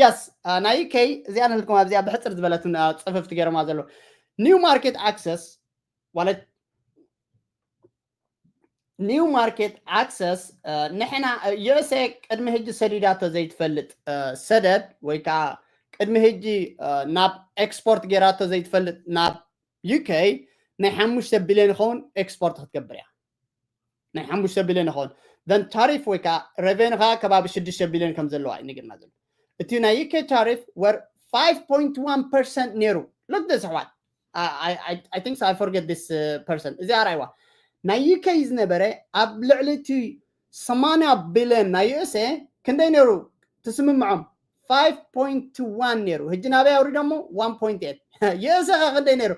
Yes, ናይ ዩኬ እዚኣ ንህልኩም ኣብዚኣ ብሕፅር ዝበለትን ፅፍፍቲ ገይሮማ ዘሎ new market access ማለት new market access። ንሕና ዩኤስኤ ቅድሚ ሕጂ ሰዲዳቶ ዘይትፈልጥ ሰደድ ወይ ከዓ ቅድሚ ሕጂ ናብ ኤክስፖርት ገይራቶ ዘይትፈልጥ ናብ ዩኬ ናይ ሓሙሽተ ቢልዮን ይኸውን ኤክስፖርት ክትገብር እያ። ናይ ሓሙሽተ ቢልዮን ይኸውን። Then ታሪፍ ወይ ከዓ ሬቨኑ ከዓ ከባቢ ሽዱሽተ ቢልዮን ከም ዘለዋ እዩ ንግርና ዘሎ። እቲ ናይ ዩኬ ታሪፍ ወር five point one percent ነይሩ። Look this ኣሕዋት፣ I think I forget this percent። እዚ ኣርኣይዋ ናይ ዩኬ ዝነበረ ኣብ ልዕሊ እቲ ሰማንያ ቢልዮን ናይ ዩኤስኤ ክንደይ ነይሩ ትስምምዖም? Five point one ነይሩ። ሕጂ ናበይ ኣውሪዶሞ? One point eight። ዩኤስኤ ከ ክንደይ ነይሩ?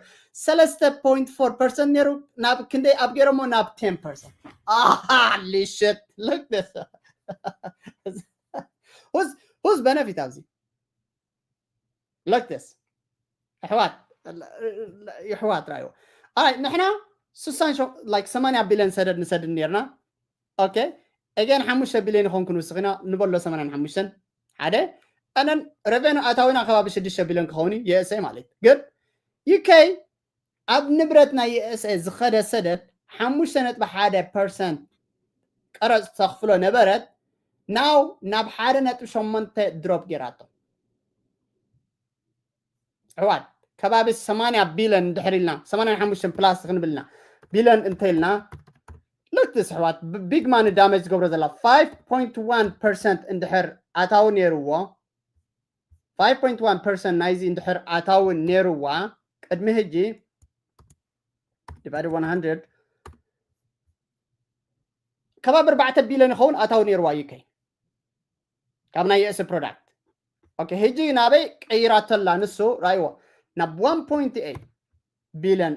ሰለስተ point four percent ነይሩ። ናብ ክንደይ ኣብ ገይሮሞ? ናብ ten percent። Holy shit, look this. Who's benefit ኣብዚ? Look this ኣሕዋት፣ ይሕዋት ራይዎ። ኣይ ንሕና ስሳን like ሰማንያ ቢልዮን ሰደድ ንሰድድ ነርና። ኦኬ፣ ኤገን ሓሙሽተ ቢልዮን ይኾን ክንውስኽ ኢና ንበሎ ሰማንያን ሓሙሽተን ሓደ and then ሬቨኑ ኣታዊና ከባቢ ሽዱሽተ ቢልዮን ክኸውን እዩ። ዩኤስኤ ማለት ግን ዩኬ ኣብ ንብረት ናይ ዩኤስኤ ዝኸደ ሰደድ ሓሙሽተ ነጥቢ ሓደ ፐርሰንት ቀረፅ ተኽፍሎ ነበረት። ናው ናብ ሓደ ነጥቢ ሸሞንተ ድሮፕ ገይራቶ። ኣሕዋት ከባቢ ሰማንያ ቢልዮን እንድሕር ኢልና ሰማንያን ሓሙሽተን ፕላስ ክንብልና ቢልዮን እንተኢልና look this ኣሕዋት big money damage ዝገብሮ ዘላ five point one percent እንድሕር ኣታዊ ነይርዎ five point one percent ናይዚ እንድሕር ኣታዊ ነይርዋ ቅድሚ ሕጂ divided one hundred ከባቢ ኣርባዕተ ቢልዮን ይኸውን ኣታዊ ነይርዋ ዩኬ ካብ ናይ ዩኤስ ፕሮዳክት። ኦኬ ሕጂ ናበይ ቀይራተላ ንሱ ራይዎ ናብ one point eight ቢልዮን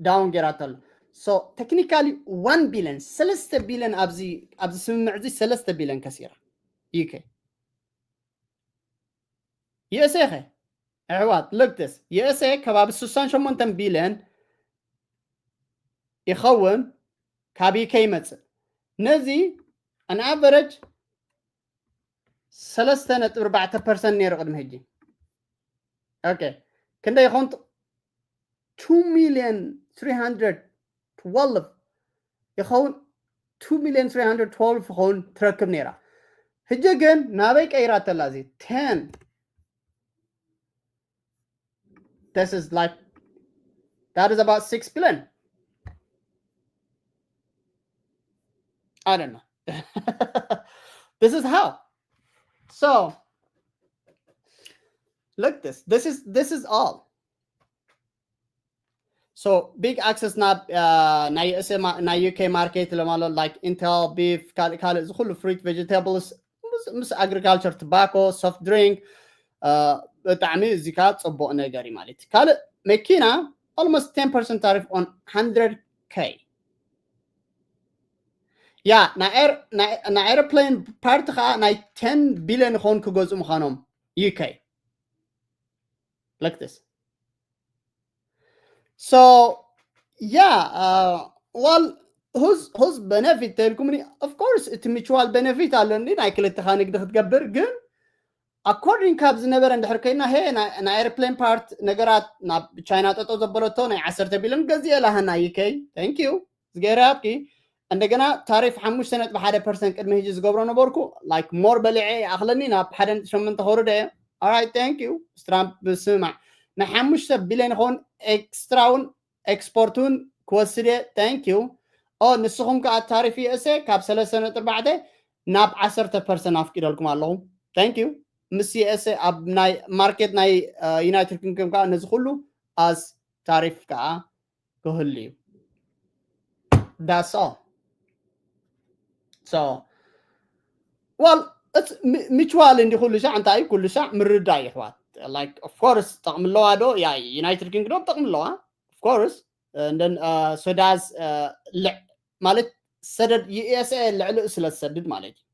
ዳውን ገይራተላ። So technically one billion ሰለስተ ቢልዮን ኣብዚ ኣብዚ ስምምዕ እዚ ሰለስተ ቢልዮን ከሲራ ዩኬ። ዩኤስኤ ኸ ኣሕዋት look this ዩኤስኤ ከባቢ ስሳን ሸሞንተን ቢልዮን ይኸውን ካብ ዩኬ ይመፅእ። ነዚ an average ሰለስተ ነጥቢ ኣርባዕተ ፐርሰንት ነይሩ ቅድሚ ሕጂ። ኦኬ ክንደይ ይኸውን? Two million three hundred twelve ይኸውን። Two million three hundred twelve ይኸውን ትረክብ ነይራ። ሕጂ ግን ናበይ ቀይራተላ እዚ ten? This is like that is about six billion. I don't know. This is how. So look this. This is this is all. So big access ናብ ናይ ዩኤስኤ ናይ ዩኬ ማርኬት ለማሎ like Intel, beef, ካልእ ካልእ ዝኩሉ fruit, vegetables ምስ agriculture, tobacco, soft drink ብጣዕሚ እዚ ከዓ ፅቡቅ ነገር እዩ ማለት እዩ። ካልእ መኪና almost ten percent tariff on hundred K። ያ ናይ aeroplane part ከዓ ናይ ten ቢልዮን ይኸውን ክገዝኡ ምዃኖም ዩኬ like this. So yeah, well, who's benefit ተልኩምኒ? Of course እቲ mutual benefit ኣሎ እንዲ ናይ ክልተኻ ንግዲ ክትገብር ግን according ካብ ዝነበረ እንድሕር ኮይና ሄ ናይ aeroplane part ነገራት ናብ ቻይና ጠጠው ዘበለቶ ናይ ዓሰርተ ቢልዮን ገዚኤ ላሃና ዩኬ። Thank you ዝገይረ ኣብኪ እንደገና ታሪፍ ሓሙሽተ ነጥቢ ሓደ ፐርሰንት ቅድሚ ሕጂ ዝገብሮ ነበርኩ like more በሊዐ ይኣኽለኒ ናብ ሓደ ነጥቢ ሸሞንተ ከውርደ እየ። Alright, thank you ትራምፕ ብስማዕ ናይ ሓሙሽተ ቢልዮን ይኸውን ኤክስትራ እውን ኤክስፖርት እውን ክወስድ እየ። Thank you። ኦ ንስኹም ከዓ ታሪፍ USA ካብ ሰለስተ ነጥቢ ኣርባዕተ ናብ ዓሰርተ ፐርሰንት ኣፍቂደልኩም ኣለኹ። Thank you። ምስ USA ኣብ ናይ ማርኬት ናይ ዩናይትድ ኪንግደም ከዓ ነዚ ኩሉ ኣዝ ታሪፍ ከዓ ክህሉ እዩ። That's all። So well, it's mutual እንዲ ኩሉ ሻዕ እንታይ ኩሉ ሻዕ ምርዳእ ይሕዋት። Like of course ጠቕሚ ኣለዋ ዶ? ያ ዩናይትድ ኪንግደም ጠቕሚ ኣለዋ። Of course and then so does ልዕ ማለት ሰደድ USA ልዕሊ ስለ ዝሰድድ ማለት እዩ።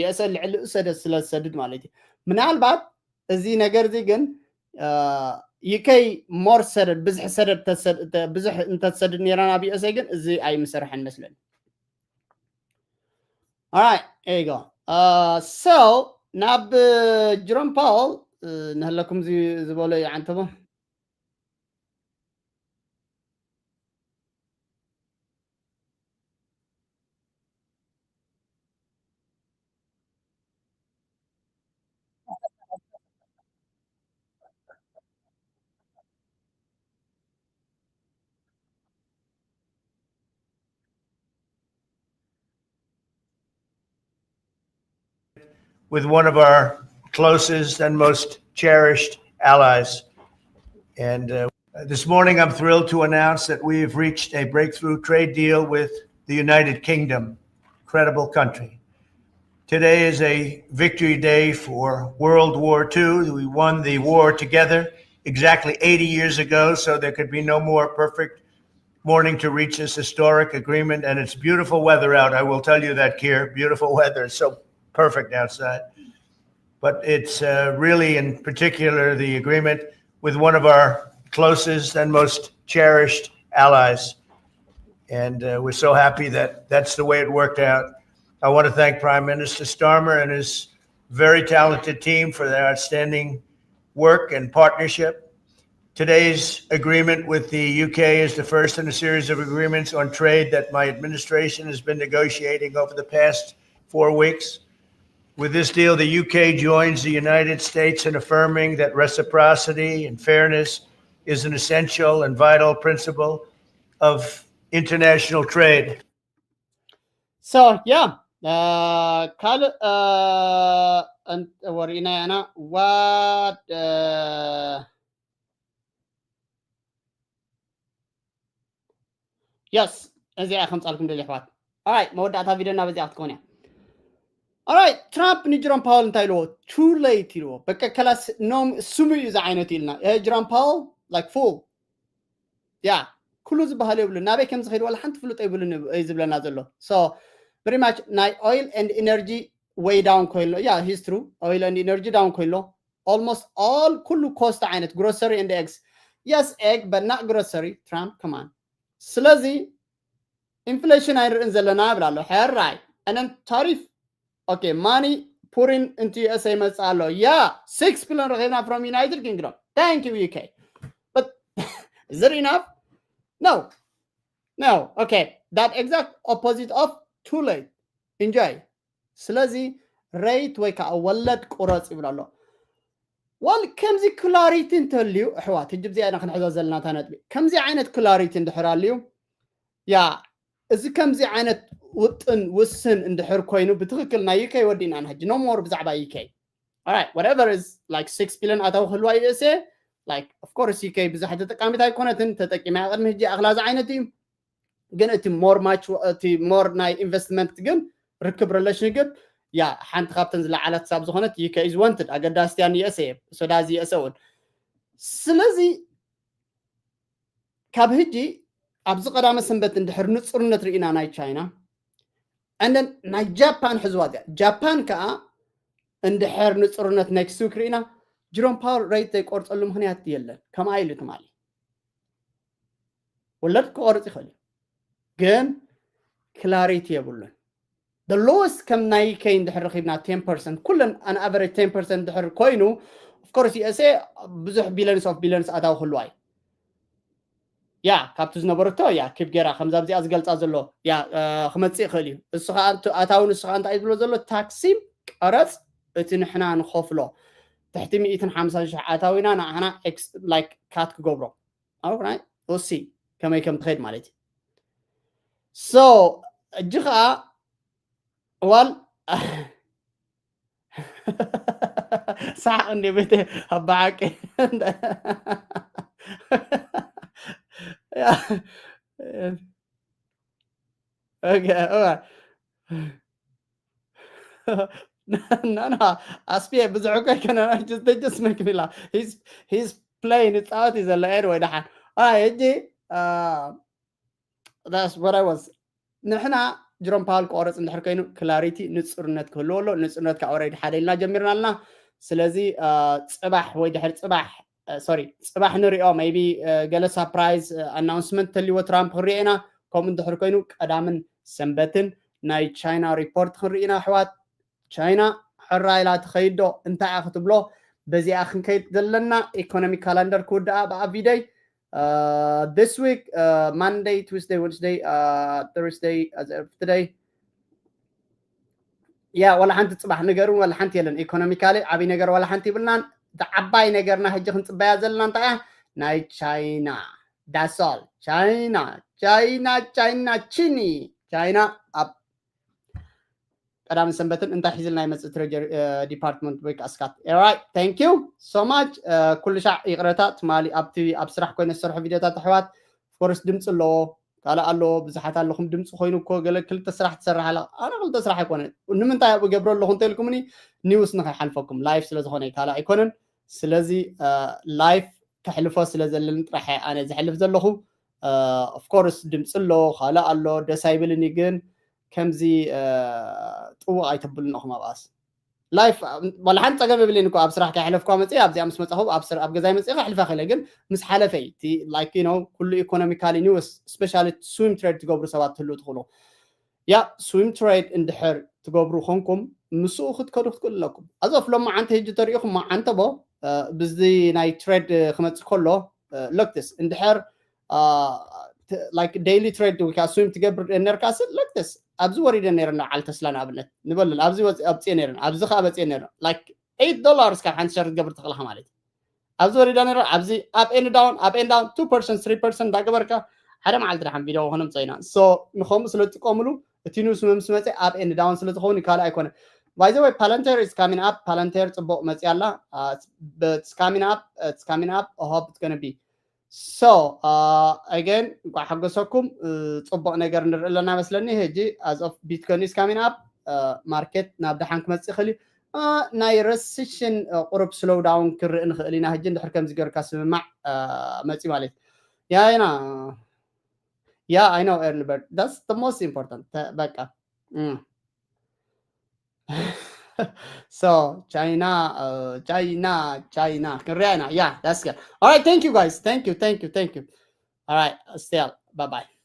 USA ልዕሊ ሰደድ ስለ ዝሰድድ ማለት እዩ። ምናልባት እዚ ነገር እዚ ግን UK more ሰደድ ብዝሕ ሰደድ ብዙሕ እንተትሰድድ ነይራ ናብ USA ግን እዚ ኣይምሰርሐን መስለኒ። Alright, there you go. So ናብ ጅሮም ፓወል ንህለኩም ዝበሎ ይዓንተቦ። With one of our closest and most cherished allies. And uh, this morning, I'm thrilled to announce that we've reached a breakthrough trade deal with the United Kingdom. Incredible country. Today is a victory day for World War Two. We won the war together exactly eighty years ago, so there could be no more perfect morning to reach this historic agreement. And it's beautiful weather out. I will tell you that, Keir. Beautiful weather. It's so perfect outside. But it's uh, really, in particular, the agreement with one of our closest and most cherished allies. And uh, we're so happy that that's the way it worked out. I want to thank Prime Minister Starmer and his very talented team for their outstanding work and partnership. Today's agreement with the U K is the first in a series of agreements on trade that my administration has been negotiating over the past four weeks. With this deal, the U K joins the United States in affirming that reciprocity and fairness is an essential and vital principle of international trade. So yeah, ካልእ ወሪእና ያና what yes እዚኣ ከምፃልኩም ደሊ ኣሕዋት። ኣይ መወዳእታ ቪድዮ ናብ እዚኣ ክትኮን እያ። ኣራይ ትራምፕ ንጅሮም ፓወል እንታይ ኢልዎ? Too late ኢልዎ። በቃ ከላስ ኖም ስሙ እዩ ዝዓይነቱ ኢልና። ጅሮም ፓወል like fool ያ ኩሉ ዝበሃል የብሉ። ናበይ ከም ዝኸይድ ዋላ ሓንቲ ፍሉጥ የብሉን እዩ ዝብለና ዘሎ። So pretty much ናይ oil and energy way down ኮይኑ ኣሎ። Yeah, it's true. Oil and energy down ኮይኑ ኣሎ። Almost all ኩሉ cost ዓይነት grocery and eggs. Yes, egg but not grocery. Trump, come on. ስለዚ ኢንፍሌሽን ኣይንርእን ዘለና ይብል ኣሎ። ሕራይ። And then ታሪፍ okay, money pouring into USA ይመጽእ ኣሎ። Yeah, six billion ረኺብና from United Kingdom. Thank you UK. But is it enough? No. No. Okay, that exact opposite of too late. Enjoy. ስለዚ rate ወይ ከዓ ወለድ ቁረጽ ይብል ኣሎ። Well, ከምዚ clarity እንተልዩ ኣሕዋት፣ ሕጂ ብዚኣ ኢና ክንሕዞ ዘለና እታ ነጥቢ። ከምዚ ዓይነት clarity እንድሕር ኣልዩ ያ እዚ ከምዚ ዓይነት ውጥን ውስን እንድሕር ኮይኑ ብትክክል ናይ UK ወዲእና ንሕጂ no more ብዛዕባ UK. Alright, whatever is like six billion ኣታዊ ክህልዋ USA, like of course UK ብዙሕ ተጠቃሚት ኣይኮነትን፣ ተጠቂማ ቅድሚ ሕጂ ኣኽላ ዝዓይነት እዩ። ግን እቲ more much እቲ more ናይ ኢንቨስትመንት ግን ርክብ relation ግን ያ ሓንቲ ካብተን ዝለዓለት ሳብ ዝኾነት UK is wanted፣ ኣገዳስቲ እያ ን USA እየ። So that's USA እውን። ስለዚ ካብ ሕጂ ኣብዚ ቀዳመ ሰንበት እንድሕር ንጹርነት ርኢና ናይ ቻይና and then ናይ ጃፓን ሕዝዋ እዚኣ ጃፓን ከዓ እንድሕር ንጹርነት next week ርኢና ጅሮም ፓወል rate ዘይቆርጸሉ ምክንያት የለን። ከምኣ ኢሉ ትማሊ ወለድ ክቆርጽ ይኽእል እዩ ግን clarity የብሉን። The lowest ከም ናይ UK እንድሕር ረኺብና ten percent ኩለን an average ten percent እንድሕር ኮይኑ of course USA ብዙሕ billions of billions ኣታዊ ክህልዋ እዩ። ያ ካብቲ ዝነበረቶ ያ ኪፕ ጌራ ከምዛ ኣብዚኣ ዝገልጻ ዘሎ ያ ክመጽእ ይኽእል እዩ። እሱ ከዓ ኣታዊ ንሱ ከዓ እንታይ ዝብሎ ዘሎ ታክሲ ቀረጽ እቲ ንሕና ንኸፍሎ ትሕቲ ሚእትን ሓምሳን ሽሕ ኣታዊና ንዓና like cut ክገብሮ። Alright. ኦሲ ከመይ ከም ትኸይድ ማለት እዩ። So እጂ ከዓ ዋል ሳቅ እንደ ቤተ ኣባዓቂ ና ና ኣስፒየ ብዙሕ እኮ ኣይኮነ just make me laugh. He's playing ይፃወት እዩ ዘሎ ኤድ ወይ ደሓን ሕጂ that's what I was ንሕና ጅሮም ፓወል ክቆረፅ እንድሕር ኮይኑ ክላሪቲ ንፁርነት ክህልዎ ኣሎ። ንፁርነት ካብ ኦረዲ ሓደ ኢልና ጀሚርና ኣለና። ስለዚ ፅባሕ ወይ ድሕር ፅባሕ ሶሪ ፅባሕ ንሪኦ maybe ገለ ሳፕራይዝ ኣናውንስመንት ተልዎ ትራምፕ ክንሪኦ ኢና። ከምኡ እንድሕር ኮይኑ ቀዳምን ሰንበትን ናይ ቻይና ሪፖርት ክንርኢ ኢና ኣሕዋት። ቻይና ሕራ ኢላ ትኸይድ ዶ እንታይ እያ ክትብሎ በዚኣ ክንከይድ ዘለና ኢኮኖሚ ካላንደር ክውድኣ ብኣቪደይ this week Monday, Tuesday, Wednesday, Thursday, as of today. ያ ዋላ ሓንቲ ፅባሕ ነገሩ ዋላ ሓንቲ የለን። ኢኮኖሚካሊ ዓብይ ነገር ዋላ ሓንቲ ይብልናን። ዓባይ ነገርና ሕጂ ክንፅበያ ዘለና እንታይ እያ? ናይ ቻይና ዳሶል ቻይና ቻይና ቻይና ቺኒ ቻይና ኣብ ቀዳምን ሰንበትን እንታይ ሒዝልና ይመፅእ ትሬጀሪ ዲፓርትመንት ወይ ከዓ ስካት right thank you so much ኩሉ ሻዕ ይቕረታ ትማሊ ኣብቲ ኣብ ስራሕ ኮይነ ዝሰርሑ ቪዲዮታት ኣሕዋት ፎርስ ድምፂ ኣለዎ ካልእ ኣለዎ ብዙሓት ኣለኹም ድምፂ ኮይኑ እኮ ገለ ክልተ ስራሕ ትሰርሕ ኣላ ኣነ ክልተ ስራሕ ኣይኮነ ንምንታይ ኣብኡ ገብሮ ኣለኹ እንተልኩምኒ ኒውስ ንኸይሓልፈኩም ላይፍ ስለዝኾነ ካልእ ኣይኮነን ስለዚ ላይፍ ከሕልፎ ስለ ዘለኒ ጥራሕ ኣነ ዝሕልፍ ዘለኹ ኦፍኮርስ ድምፂ ኣሎ ካልእ ኣሎ ደስ ኣይብልኒ ግን ከምዚ ጥውቕ ኣይተብሉን ኢኹም ኣብኣስ ላይፍ ዋላ ሓንቲ ፀገም የብለይን እኮ ኣብ ስራሕ ከይሕለፍኳ መፅእ ኣብዚኣ ምስ መፃኹ ኣብ ገዛይ መፅእ ከሕልፋ ክእለ ግን ምስ ሓለፈይ like you know ኩሉ ኢኮኖሚካሊ ኒውስ ስፔሻሊ ስዊም ትሬድ ትገብሩ ሰባት ትህልው ትኽእሉ ያ ስዊም ትሬድ እንድሕር ትገብሩ ኮንኩም ምስኡ ክትከዱ ክትክእሉ ኣለኩም ኣዞፍ ሎማዓንቲ ህጂ ተሪኢኹም ማዓንተ ቦ ብዚ ናይ ትሬድ ክመፅእ ከሎ ሎክትስ እንድሕር like daily trade ወይ ከዓ ስዊም ትገብር ነርካ ስ ለክተስ ኣብዚ ወሪደ ነረ ንዓል ተስላ ንኣብነት ንበልል ኣብዚ ኣብፅየ ነረ ኣብዚ ከዓ በፅየ ነረ like eight dollars ካብ ሓንቲ ሸር ትገብር ትኽእልካ ማለት እዩ ኣብዚ ወሪዳ ነረ ኣብዚ up and down up and down two percent three percent እንዳገበርካ ሓደ መዓልቲ ደሓን ቪዲዮ ክኾነ ምፀኢና so ንኸምኡ ስለ ዝጥቀምሉ እቲ ኒውስ ምስ መፀ up and down ስለ ዝኸውን ካልእ ኣይኮነ by the way Palantir is coming up Palantir ፅቡቅ መፅያ ኣላ it's coming up it's coming up I hope it's gonna be so again እንኳዕ ሓጎሰኩም ፅቡቅ ነገር ንርኢ ኣለና መስለኒ ሕጂ as of Bitcoin is coming up market ናብ ደሓን ክመፅእ ይኽእል እዩ ናይ recession ቁሩብ slow down ክርኢ ንኽእል ኢና ሕጂ እንድሕር ከምዚ ገርካ ስምማዕ መፂ ማለት yeah I know yeah I know early bird that's the most important በቃ so China uh, China China ክንሪኣ ኢና yeah that's good all right thank you guys thank you thank you thank you all right still bye bye